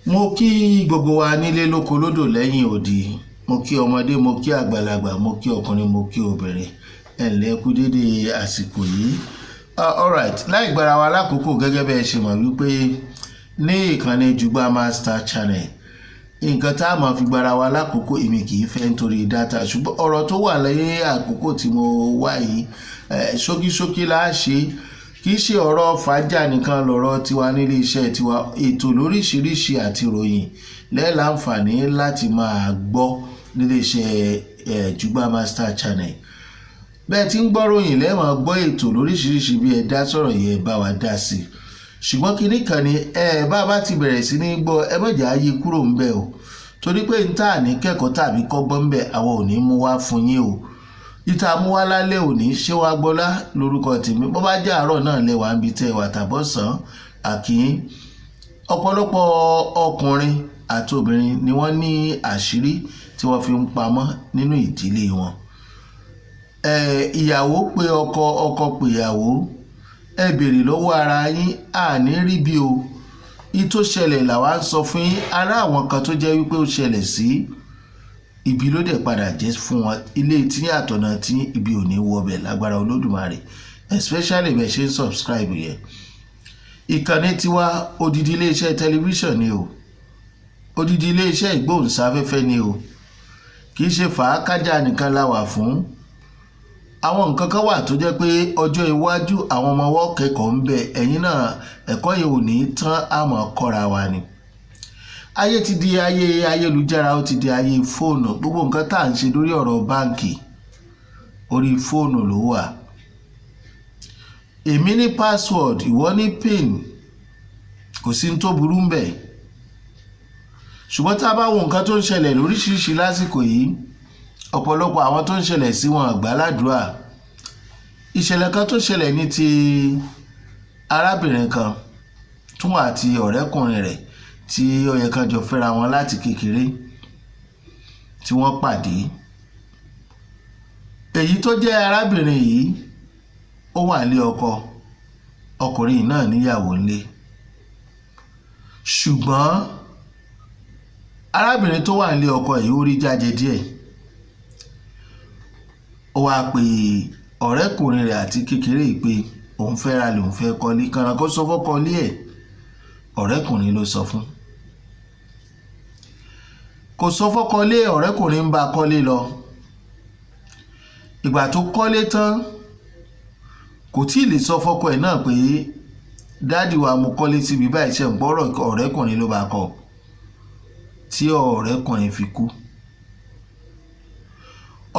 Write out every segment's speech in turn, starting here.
Mo kí gbogbo wa nílé lóko lódò lẹ́yìn odi. Mo kí ọmọdé, mo kí àgbàlagbà, mo kí ọkùnrin, mo kí obìnrin. Ẹ ǹlẹ́, kú dédé àsìkò yìí. Alright, láì gbára wa lákòókò, gẹ́gẹ́ bẹ́ẹ̀ ṣe mọ̀ wípé ní ìkànnì Jùgbà Master Channel, nǹkan tá a máa fi gbára wa lákòókò, èmi kì í fẹ́ nítorí data, ṣùgbọ́n ọ̀rọ̀ tó wà lẹ́yìn àkókò tí mo wá yìí, ṣókíṣókí la ṣe. Kì í ṣe ọ̀rọ̀ fàájà nìkan lọ̀rọ̀ tiwa nílé iṣẹ́ tiwa. Ètò lóríṣiríṣi àti ìròyìn lẹ́ẹ̀láǹfààní láti máa gbọ́ nílé iṣẹ́ Jùgbà Master Channel. Bẹ́ẹ̀ tí ń gbọ́ ròyìn lẹ́ẹ̀mọ́ gbọ́ ètò lóríṣiríṣi, bí ẹ dá sọ̀rọ̀ yẹn, bá wa dá sí i. Ṣùgbọ́n kinní kan ni ẹ bá ti bẹ̀rẹ̀ sí ní gbọ́, ẹ má jẹ́ ààyè kúrò ń bẹ̀ o, torí pé n tá ní kẹ́kọ̀ọ́ tàbí kọ́gbọ́n ń bẹ̀, àwọn ò ní mú wá fún yín o. Ìta mú wá lálẹ́ òní, ṣé wàá gbọ́lá lórúkọ tèmi. Bó bá jẹ́ àárọ̀ náà lẹ́wà ń bi tẹ́ wà tàbọ̀sán àkín. Ọ̀pọ̀lọpọ̀ ọkùnrin àti obìnrin ni wọ́n ní àṣírí tí wọ́n fi ń pamọ́ nínú ìdílé wọn. Ìyàwó pé ọkọ, ọkọ pé ìyàwó. Ẹ béèrè lọ́wọ́ ara yín, àní rí bí o. Ìtò ṣẹlẹ̀ làwa ń sọ fún yín. Ará àwọn kan tó jẹ́ wípé ó ṣẹlẹ̀ sí ibi ló dẹ̀ padà jẹ́ fún wọn. Ilé tí àtọ̀nà tí ibi ò ní wọbẹ̀ lágbára Olódùmarè, especially bẹ́ẹ̀ ṣe ń subscribe yẹn. Ìkànnì tiwa, odidi iléeṣẹ́ tẹlifíṣàn ni o, odidi iléeṣẹ́ ìgbóhùnsáfẹ́fẹ́ ni o. Kì í ṣe fàákájà nìkan la wà fún. Àwọn nǹkan kan wà tó jẹ́ pé ọjọ́ iwájú àwọn ọmọ ọwọ́ kẹ́kọ̀ọ́ ń bẹ. Ẹ̀yin náà, ẹ̀kọ́ yìí ò ní tán, àmọ́ kọ́ra wa ni. Ayé ti di ayé ayélujára, ó ti di ayé fóònù. Gbogbo nǹkan tá à ń ṣe lórí ọ̀rọ̀ báǹkì, orí fóònù ló wà. Èmi ní password, ìwọ ní PIN, kò sí ní tó burú ń bẹ̀. Ṣùgbọ́n tá a bá wo nǹkan tó ń ṣẹlẹ̀ lóríṣiríṣi lásìkò yìí, ọ̀pọ̀lọpọ̀ àwọn tó ń ṣẹlẹ̀ sí wọn àgbàládùá. Ìṣẹ̀lẹ̀ kan tó ṣẹlẹ̀ ní ti arábìnrin kan tún àti ọ̀rẹ́kùnrin rẹ̀ tí ó yẹ kán jọ fẹ́ra wọn láti kékeré tí wọ́n pàdé. Èyí tó jẹ́ arábìnrin yìí, ó wà nílé ọkọ, ọkùnrin náà níyàwó nílé. Ṣùgbọ́n arábìnrin tó wà nílé ọkọ yìí, ó rí jáde díẹ̀. Ó wáá pe ọ̀rẹ́kùnrin rẹ̀ àti kékeré yìí pé òun fẹ́ ra lè, òun fẹ́ kọ́lé. Kànáà kó sọ fọ́kọ lé ẹ̀, ọ̀rẹ́kùnrin ló sọ fún. Kò sọ fọ́kọ lé, ọ̀rẹ́kùnrin ń bá a kọ́lé lọ. Ìgbà tó kọ́lé tán, kò tí ì lè sọ fọ́kọ ẹ̀ náà pé, "Daddy wa, mo kọ́lé síbi báyìí." Ṣe ń gbọ́rọ̀? Ọ̀rẹ́kùnrin ló bá kọ́ tí ọ̀rẹ́kùnrin fi kú.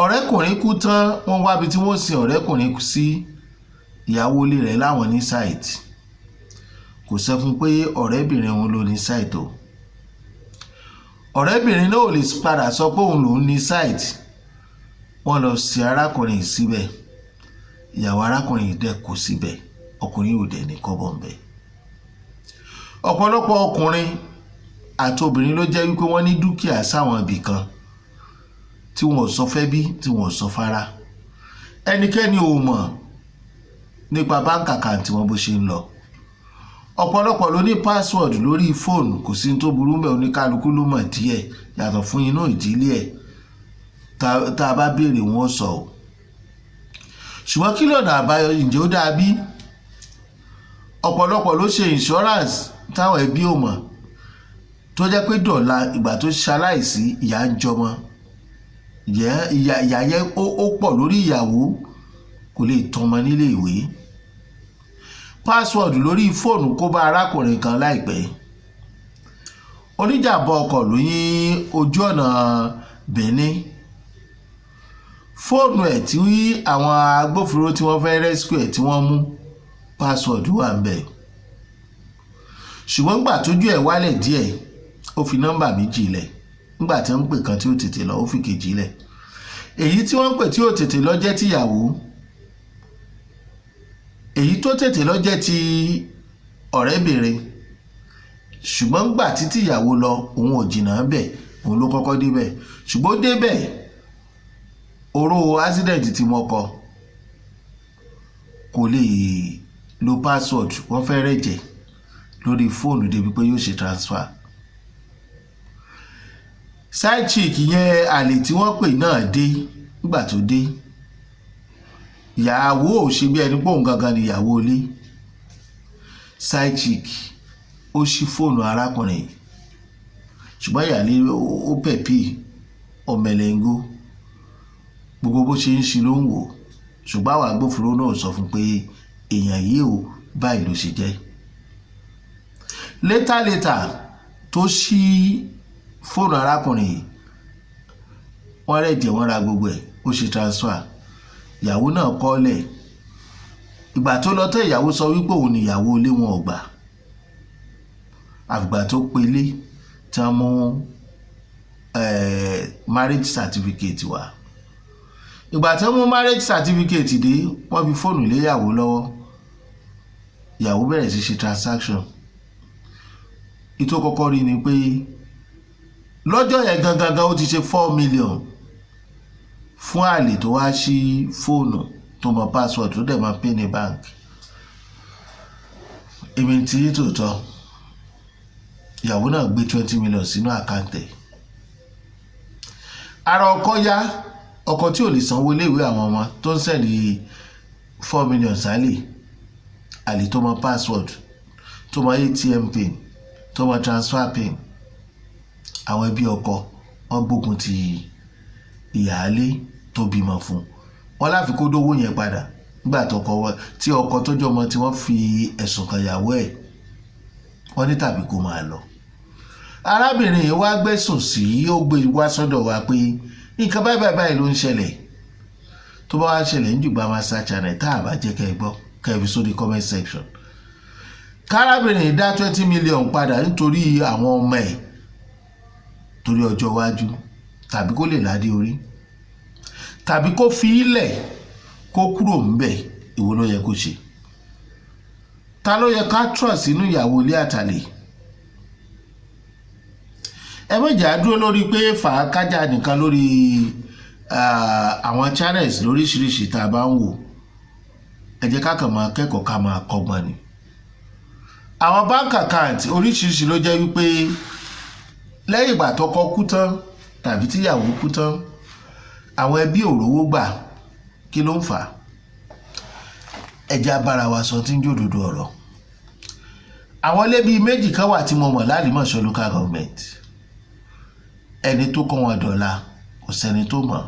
Ọ̀rẹ́kùnrin kú tán, wọ́n wábi tí wọ́n sin ọ̀rẹ́kùnrin sí. Ìyàwó ilé rẹ̀ láwọn ní site. Kò sọ fún pé ọ̀rẹ́bìnrin òun ló ní site o. Ọ̀rẹ́bìnrin náà ò lè padà sọ pé òun lòún ní site. Wọ́n lọ sin arákùnrin yìí síbẹ̀. Ìyàwó arákùnrin yìí dẹ̀ kú síbẹ̀. Ọkùnrin ò dẹ̀ ní kọ́bọ̀ ń bẹ̀. Ọ̀pọ̀lọpọ̀ ọkùnrin àti obìnrin ló jẹ́ wípé wọ́n ní dúkìá sáwọn ibì kan tí wọn ò sọ fẹ́ bí, tí wọn ò sọ fara. Ẹnikẹ́ni ò mọ̀ nípa bank account wọn bó ṣe ń lọ. Ọ̀pọ̀lọpọ̀ ló ní password lórí fóònù. Kò sí tó burú mẹ́, oníkálukú ló mọ̀ díẹ̀ yàtọ̀ fún inú ìdílé ẹ̀. Tá a bá béèrè, wọn sọ ọ́. Ṣùgbọ́n kí lọ́nà àbáyọ? Ǹjẹ́ ó dáa bí? Ọ̀pọ̀lọpọ̀ ló ṣe insurance táwọn ẹbí ò mọ̀, tó jẹ́ pé dọ̀la ìgbà tó ṣaláìsí, ìyà ń jọmọ, ìyà yẹn ó pọ̀ lórí ìyàwó, kò lè tọ́mọ nílé ìwé. Password lórí fóònù kó bá arákùnrin kan láìpẹ́. Oníjàmbá ọkọ̀ ló yín ojú ọ̀nà Benin. Fóònù ẹ̀ tí àwọn agbófinró tí wọ́n fẹ́ rescue ẹ̀ tí wọ́n mú, password wà ń bẹ̀. Ṣùgbọ́n gbà tójú ẹ̀ wálẹ̀ díẹ̀, ó fi nọ́mbà méjì lẹ̀. Nígbà tí wọ́n ń pè kan tí ó tètè lọ, ó fi kejì lẹ̀. Èyí tí wọ́n ń pè tí ó tètè lọ jẹ́ tìyàwó, èyí tó tètè lọ jẹ́ ti ọ̀rẹ́bìnrin. Ṣùgbọ́n gbà tí tìyàwó lọ, òun ò jìnnà bẹ̀, òun ló kọ́kọ́ débẹ̀. Ṣùgbọ́n ó débẹ̀, oró accident tí wọ́n kọ, kò lè lo password. Wọ́n fẹ́ rẹ̀jẹ̀ lórí fóònù débi pé yóò ṣe transfer. Side chick yẹn, àlè tí wọ́n pè náà dé. Nígbà tó dé, ìyàwó ò ṣe bí ẹni pé òun gangan ni ìyàwó ilé. Side chick ó ṣí fóònù arákùnrin yìí, ṣùgbọ́n ìyáálé ó pẹ̀pì ọ̀mẹ̀lẹ̀ngó. Gbogbo bó ṣe ń ṣe ló ń wò, ṣùgbọ́n àwọn agbófinró náà sọ fún pé èèyàn yìí ò báyìí ló ṣe jẹ́. Later later tó ṣí fóònù arákùnrin yìí, wọ́n rẹ̀ jẹ́, wọ́n ra gbogbo ẹ̀, ó ṣe transfer. Ìyàwó náà kọ́lẹ̀. Ìgbà tó lọ tẹ́, ìyàwó sọ wípé òun ni ìyàwó ilé, wọn ò gbà, àfìgbà tó pelé tí wọ́n mú marriage certificate wá. Ìgbà tí wọ́n mú marriage certificate dé, wọ́n fi fóònù lé ìyàwó lọ́wọ́. Ìyàwó bẹ̀rẹ̀ sí ṣe transaction. Ìtò kọ́kọ́ rí ni pé lọ́jọ́ yẹn gangan gan, ó ti ṣe 4 million fún àlè tó wá sí fóònù, tó mọ password, tó dẹ̀ mọ pin ní bank. Èmi tí tòótọ́, ìyàwó náà gbé 20 million sínú account ẹ̀. Ara ọkọ yá, ọkọ tí ò lè sanwó iléèwé àwọn ọmọ, tó ń send 4 million sálè, àlè tó mọ password, tó mọ ATM pin, tó mọ transfer pin. Àwọn ẹbí ọkọ, wọ́n gbógun ti ìyáálé tó bímọ fún wọn láfi kó dówó yẹn padà. Nígbà tọkọ wọn, tí ọkọ tó jọmọ tí wọ́n fi ẹ̀sùn kan ìyàwó ẹ̀, wọ́n ní tàbí kó máa lọ. Arábìnrin yìí wá gbẹ̀sùn sí, ó gbé wá sọ́dọ̀ wa pé nǹkan báyìí báyìí báyìí ló ń ṣẹlẹ̀. Tó bá wá ṣẹlẹ̀ ní Jùgbà Master Channel, tá a bá jẹ́ kẹ́ ẹ gbọ́, kẹ́ ẹ fi sórí comment section. Kárábìnrin yìí dá 20 million padà nítorí àwọn ọmọ ẹ̀, torí ọjọ́ iwájú, tàbí kó lè ládé orí, tàbí kó fi ilẹ̀ kó kúrò ńbẹ̀, ìwo ló yẹ kó ṣe? Ta ló yẹ ká trust sínú ìyàwó ilé àtàlè? Ẹ méjì á dúró lórí pé fàákájà nìkan lórí àwọn channels lóríṣiríṣi tá a bá ń wò. Ẹ jẹ́ ká kàn máa kẹ́kọ̀ọ́, ká máa kọ́gbọ́n ni. Àwọn bank account oríṣiríṣi ló jẹ́ wípé lẹ́yìn ìgbà tọkọ kú tán tàbí tíyàwó kú tán, àwọn ẹbí ò rówó gbà. Kí ló ń fà á? Ẹ jẹ́ á bára wa sọ tí ń jòdòdó ọ̀rọ̀. Àwọn ilé bíi méjì kan wà tí mo mọ̀ lálìmọ̀ṣọ́ Local Government. Ẹni tó kọ́ wọn dọ̀la, kò sẹ́ni tó mọ̀,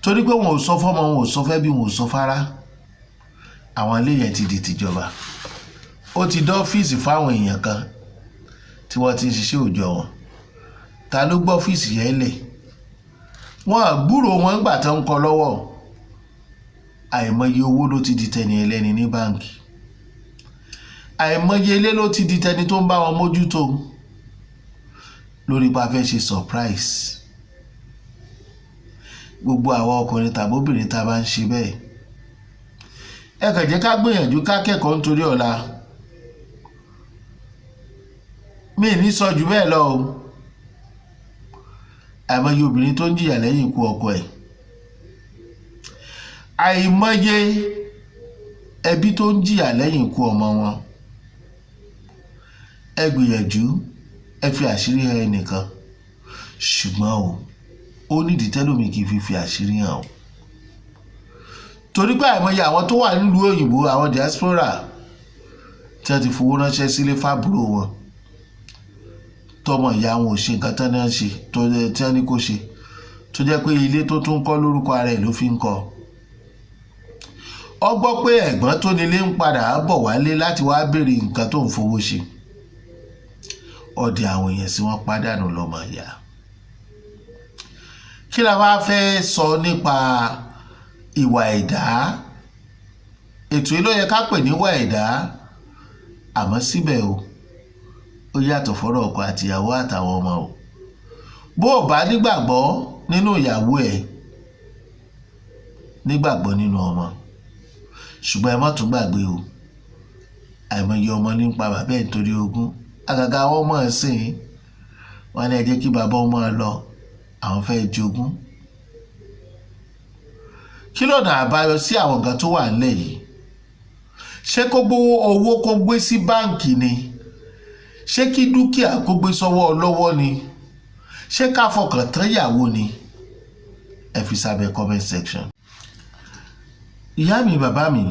torí pé wọn ò sọ fọ́mọ, wọn ò sọ fẹ́ bí, wọn ò sọ fárá. Àwọn ilé yẹn ti di tìjọba, ó ti dé ọ́fíìsì fáwọn èèyàn kan tí wọ́n ti ń ṣiṣẹ́ òòjọ́ wọn. Ta ló gbọ́ ọ́fíìsì yẹn lẹ̀? Wọn àgbúrò wọn gbà tán ń kọ lọ́wọ́. Àìmọye owó ló ti di tẹni ẹlẹ́ni ní báǹkì, àìmọye ilé ló ti di tẹni tó ń bá wọn mójútó lórí pa fẹ́ ṣe surprise. Gbogbo àwọn ọkùnrin tàbí obìnrin tá a bá ń ṣe bẹ́ẹ̀, ẹ kàn jẹ́ ká gbìyànjú ká kẹ́kọ̀ọ́ nítorí ọ̀la. Mi ní sọ jù bẹ́ẹ̀ lọ o. Àìmọye obìnrin tó ń jìyà lẹ́yìn ikú ọkọ ẹ̀, àìmọye ẹbí tó ń jìyà lẹ́yìn ikú ọmọ wọn. Ẹ gbìyànjú, ẹ fi àṣírí hàn ẹnìkan, ṣùgbọ́n o, ó nídìí tẹ́lómi kì í fi àṣírí hàn o, torí pé àìmọye àwọn tó wà nílùú òyìnbó, àwọn diaspora tí wọ́n ti fowó ránṣẹ́ sílé fábúrò wọn, tọmọ ìyá wọn ò ṣe nǹkan tán náà ṣe tó tí wọ́n ní kó ṣe, tó jẹ́ pé ilé tó tún kọ́, lórúkọ ara ẹ̀ ló fi ń kọ́. Ọ gbọ́ pé ẹ̀gbọ́n tó nílé ń padà bọ̀ wálé láti wá béèrè nǹkan tó ń fowó ṣe. Ọdẹ àwọn èèyàn sí wọn pàdánù lọ́mọ ìyá. Kí la wá fẹ́ sọ nípa ìwà ẹ̀dá? Ètò yìí ló yẹ ká pè níwà ẹ̀dá, àmọ́ síbẹ̀ o, ó yàtọ̀ fọ́rọ̀ ọkọ àtìyàwó àtàwọn ọmọ o. Bó o bá nígbàgbọ́ nínú ìyàwó ẹ̀, nígbàgbọ́ nínú ọmọ. Ṣùgbọ́n ẹ má tún gbàgbé o, àìmọye ọmọ nípa bàbá ẹ̀ nítorí ogún. Àgàgà àwọn ọmọ ẹ̀sìn wọn ní ẹ jẹ́ kí bàbá ọmọ lọ, àwọn fẹ́ jogún. Kí lọ́nà àbáyọ sí àwọn nǹkan tó wà nílẹ̀ yìí? Ṣé kó gbówó owó kó gbé sí báǹkì ni? Ṣé kí dúkìá kó gbé sọ́wọ́ ọlọ́wọ́ ni? Ṣé ká fọkàn tán ìyàwó ni? Ẹ fi sábẹ́ comment section. Ìyá mi, bàbá mi,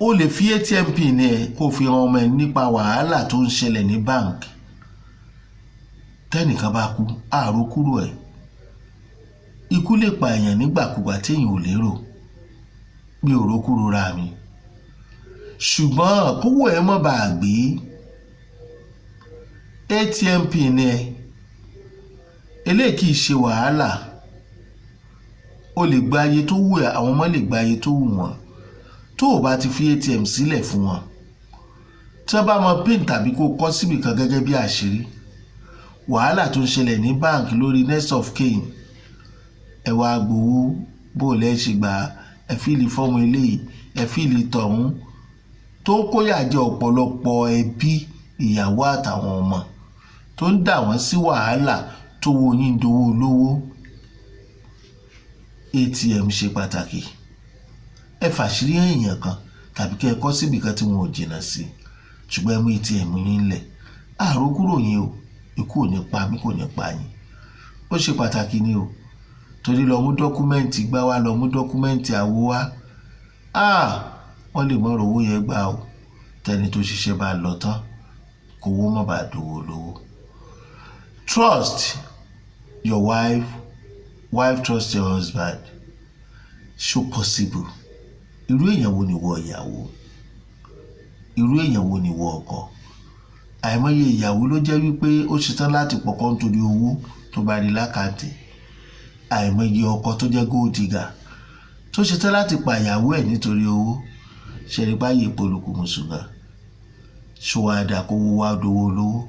o lè fi ATM pin ẹ kó fi hàn ọmọ ẹ nípa wàhálà tó ń ṣẹlẹ̀ ní bank. Tẹ́nìkan bá kú, àrò kúrò ẹ̀. Ikú lè pa èèyàn nígbàkúgbà téèyàn ò lérò. Mi ò rókúrò ra mi, ṣùgbọ́n kówó ẹ mọ́ bàa gbé, ATM pin ẹ, eléyìí kì í ṣe wàhálà. O lè gba iye tó wù ẹ́, àwọn ọmọ lè gba iye tó wù wọ́n. Tó o bá ti fi ATM sílẹ̀ fún wọn, tí wọ́n bá mọ pin tàbí kó o kọ síbì kan gẹ́gẹ́ bí àṣírí, wàhálà tó ń ṣẹlẹ̀ ní bank lórí next of kin, ẹ wá gbowó, bó o lẹ́ ṣe gbà, ẹ fill form eléyìí, ẹ fill tọ̀hún, tó ń kóyà jẹ ọ̀pọ̀lọpọ̀ ẹbí, ìyàwó àtàwọn ọmọ, tó ń dà wọ́n sí wàhálà, tó wo yín dowó olówó. ATM ṣe pàtàkì. Ẹ fàṣírí èèyàn kan tàbí kẹ́ ẹ kọ́ síbì kan tí wọn ò jìnnà sí, ṣùgbọ́n ẹ mú ATM yín lẹ̀. Àrò kúrò yín o, ikú ò ní pa mí, kò ní pa yín. Ó ṣe pàtàkì ni o, torí lọ mú document gbá wá, lọ mú document àwo wá, wọ́n lè mọ̀rọ̀ owó yẹn gbà o. Tẹni tó ṣiṣẹ́ bá lọ tán, kówó má bàa dòwó lówó. Trust your wife, wife trust your husband. So possible. Irú èèyàn wo ni wọ ìyàwó? Irú èèyàn wo ni wọ ọkọ? Àìmọye ìyàwó ló jẹ́ wípé ó ṣetán láti pọkọ nítorí owó tó bá rí l'account. Àìmọye ọkọ tó jẹ́ gold digger tó ṣetán láti pa ìyàwó ẹ̀ nítorí owó. Ṣẹ̀rí báyìí polúkú mùsùlùmí ṣòwádà kówó wá dowó lówó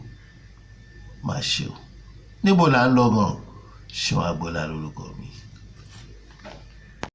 má ṣe o. Níbo là ń lọ gan? Ṣéun Agboola lórúkọ mi.